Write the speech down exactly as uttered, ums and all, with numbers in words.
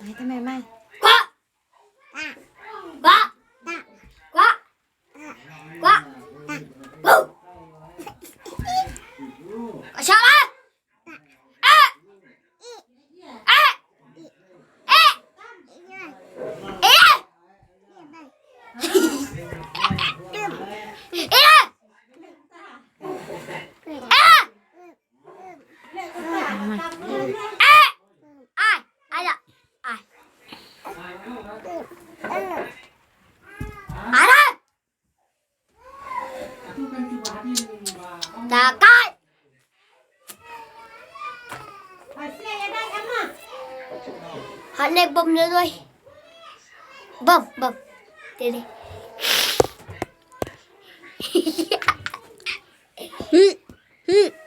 Mai te mai mai. Kwah. Kwah. Kwah. Kwah. Kwah. Kwah. Salah. Eh. Eh. Eh. Eh. Eh. Eh. Eh. Ai. Ai. Ai. Ai. Takai. Hot ne bom ne noi. Bom, bom. Dede. Hmm. Hmm.